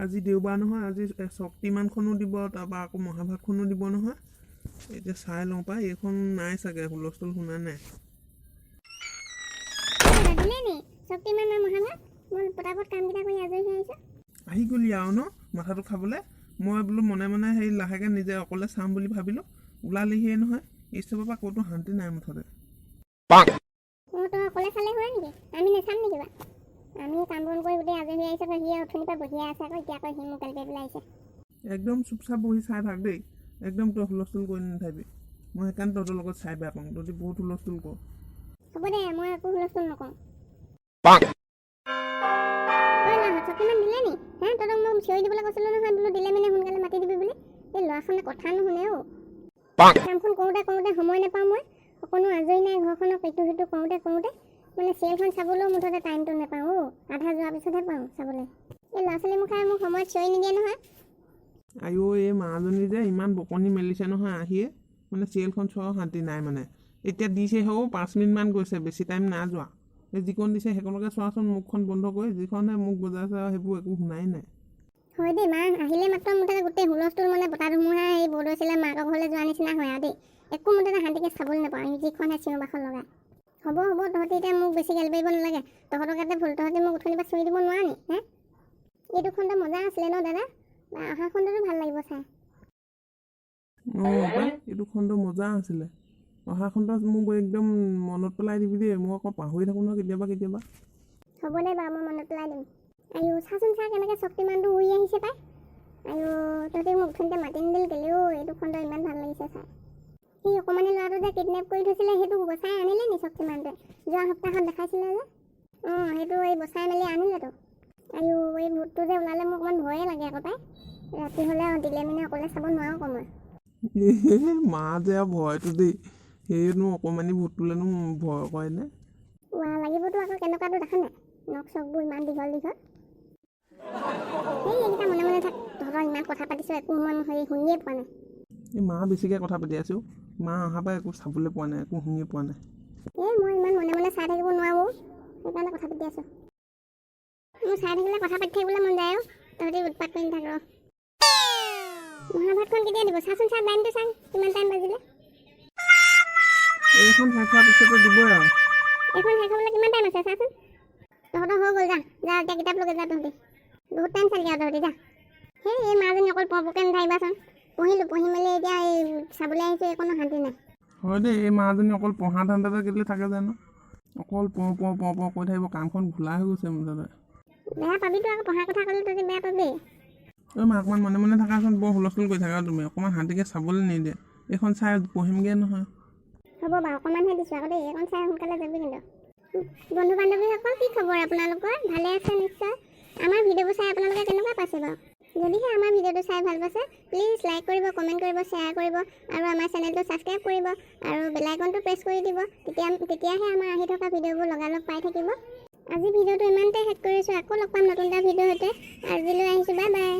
আজি দেওবাৰ নহয়, আজি শক্তিমানখনো দিব, তাৰপৰা আকৌ মহাভাৰতখনো দিব নহয়। এতিয়া চাই লওঁ পাই। এইখন নাই চাগে, হুলস্থুল শুনা নাই। দাদা, দিলে নি শক্তিমান আৰু মহাভাৰত? মই পটাপট কামকেইটা কৰি আজৰি হৈ আহিছোঁ। আহি গ'লি আৰু ন মাথাটো খাবলৈ। মই বোলো মনে মনে সেই লাহেকৈ নিজে অকলে চাম বুলি ভাবিলোঁ, ওলালিহিয়ে নহয়। এইচবৰ পৰা ক'তো শান্তি নাই মুঠতে। অঁ, তই অকলে চালে হয় নেকি? আমি নাচাম নেকি বাৰু? আমি কাম বন কৰি গোটেই আজৰি হৈ আহিছোঁ, সি অথনিৰ পৰা বহিয়ে আছে। আকৌ এতিয়া আকৌ সি মোক গালি পেলাই আহিছে। একদম চুপচাপ বহি চাই থাক দেই, একদম তই হুলস্থুল কৰি নাথাকিবি। মই সেইকাৰণে তহঁতৰ লগত চাই বেয়া পাওঁ, তহঁতি বহুত হুলস্থুল কৰ। হ'ব দে, মই একো হুলস্থুল নকৰোঁ। ঐ ল'ৰাহঁত, শক্তিমান দিলে নি হে? তহঁতক মই চিঞৰি দিবলৈ কৈছিলোঁ নহয়, বোলো দিলে মানে সোনকালে মাতি দিবি বুলি। এই ল'ৰাখনে কথা নুশুনে অ'। কামখন কৰোঁতে কৰোঁতে সময় নাপাওঁ মই, অকণো আজৰি নাই। ঘৰখনক ইটো সিটো কৰোঁতে কৰোঁতে মানে চিৰিয়েলখন চাবলৈও মুঠতে টাইমটো নাপাওঁ অ'। আধা যোৱাৰ পিছতহে পাওঁ চাবলৈ। এই ল'ৰা ছোৱালী মুখাই মোক সময়ত চিঞৰি নিদিয়ে নহয়। আইঅ, এই মাজনী যে ইমান বকনি মেলিছে নহয় আহিয়ে, মানে চিৰিয়েলখন চোৱাও শান্তি নাই। মানে এতিয়া দিছে হৌ 5 মিনিটমান গৈছে, বেছি টাইম নাই যোৱা। এই যিকণ দিছে সেইকণকে চোৱাচোন মুখখন বন্ধ কৰি। যিখনহে মুখ বজাইছে আৰু সেইবোৰ একো শুনাই নাই। হয় দেই, মা আহিলে মাত্ৰ মুঠতে গোটেই হুলস্থুল, মানে বতাহ ধুমুহা এই বৰদৈচিলা মাকৰ ঘৰলৈ যোৱা নিচিনা হয় আৰু দেই। একো মুঠতে শান্তিকে চাবলৈ নাপাওঁ আমি, যিখনহে চিঞৰ বাখৰ লগাই। হ'ব হ'ব, তহঁতি এতিয়া মোক বেছি গালি পাৰিব নালাগে। তহঁতৰ গাতে ভুল, তহঁতি মোক উঠনিৰ পৰা চিঞৰি দিব নোৱাৰ নি হে? এইটো খণ্ড মজা আছিলে ন দাদা? বা অহা খণ্ডটো ভাল লাগিব চাই। অঁ পাই, এইটো খণ্ড মজা আছিলে। অহা খণ্ডত মোক একদম মনত পেলাই দিবি দেই, মই আকৌ পাহৰি থাকোঁ নহয় কেতিয়াবা কেতিয়াবা। হ'ব দে বাৰু, মই মনত পেলাই দিম। আয়ো, চাচোন চা, কেনেকৈ শক্তিমানটো উৰি আহিছে পাই। আয়ো, তহঁতি মোক উঠনিতে মাতি নিদিল কেলেও? এইটো খণ্ড ইমান ভাল লাগিছে চাই। সেই অকণমানি ল'ৰাটো যে কিডনেপ কৰি থৈছিলে, সেইটো বচাই আনিলে নি শক্তিমানটোৱে? যোৱা সপ্তাহত দেখাইছিলে যে। অঁ, সেইটো এই বচাই মেলি আনিলেতো। আয়ো, এই ভূতটো যে ওলালে মোৰ অকণমান ভয়ে লাগে আকৌ পাই। ৰাতি হ'লে আৰু দিলে মানে অকলে চাব নোৱাৰোঁ আকৌ মই। এ মা যে আৰু ভয়টো দেই, সেইনো অকণমানি ভূতটোলেনো ভয় কৰেনে? ৱা, লাগিবতো আকৌ। কেনেকুৱাটো দেখা নাই, নখ চখবোৰ ইমান দীঘল দীঘল। সেই এইকেইটা মনে মনে থাক। তহঁতৰ ইমান কথা পাতিছোঁ, একো মই হেৰি শুনিয়ে পোৱা নাই। এই মা বেছিকৈ কথা পাতি আছোঁ। মা অহাৰ পৰা একো চাবলৈ পোৱা নাই, একো শুনিয়ে পোৱা নাই। এই মই ইমান মনে মনে চাই থাকিব নোৱাৰোঁ, সেইকাৰণে কথা পাতি আছোঁ। মোৰ চাই থাকিলে কথা পাতি থাকিবলৈ মন যায়। আৰু তহঁতি উৎপাত কৰি নাথাক ৰ। মহাভাৰতখন কেতিয়া দিব? চাচোন চা, টাইমটো চা, কিমান টাইম বাজিলে। এইখন শেষ হোৱাৰ পিছতে দিবই আৰু। এইখন শেষ হ'বলৈ কিমান টাইম আছে চাচোন। তহঁতৰ হৈ গ'ল, যা যা, এতিয়া কিতাপ লগে যা। তহঁতি বহুত টাইম চালি আৰু, তহঁতি যা। সেই এই মাজনী অকল পঢ়কে নাথাকিবাচোন। পঢ়িলোঁ, পঢ়ি মেলি এতিয়া এই চাবলৈ আহিছোঁ, একোনো শান্তি নাই। হয় দেই, এই মাজনী অকল পঢ়া ধান্দাতে কেলৈ থাকে জানো? অকল পঢ় পঢ় পঢ় পঢ় কৈ থাকিব, কামখন ঘোলা হৈ গৈছে মুঠতে। বেয়া পাবিতো আকৌ, পঢ়া কথা ক'লে তহঁতি বেয়া পাবি। ঐ মা, অকণমান মনে মনে থাকাচোন। বৰ হুলস্থুল কৰি থাকা তুমি, অকণমান শান্তিকৈ চাবলৈ নিদিয়ে। এইখন চাই পঢ়িমগৈ নহয়। হ'ব বাৰু, অকণমানহে দিছোঁ আকৌ দেই। এইকণ চাই সোনকালে যাবি কিন্তু। বন্ধু বান্ধৱীসকল, কি খবৰ আপোনালোকৰ? ভালে আছে নিশ্চয়। আমাৰ ভিডিঅ'বোৰ চাই আপোনালোকে কেনেকুৱা পাইছে বাৰু? যদিহে আমাৰ ভিডিঅ'টো চাই ভাল পাইছে, প্লিজ লাইক কৰিব, কমেণ্ট কৰিব, শ্বেয়াৰ কৰিব আৰু আমাৰ চেনেলটো ছাবস্ক্ৰাইব কৰিব আৰু বেল আইকনটো প্ৰেছ কৰি দিব। তেতিয়াহে আমাৰ আহি থকা ভিডিঅ'বোৰ লগালগ পাই থাকিব। আজি ভিডিঅ'টো ইমানতে শেষ কৰিছোঁ। আকৌ লগ পাম নতুন এটা ভিডিঅ'ৰ সৈতে। আজিলৈ আহিছোঁ, বাই বাই।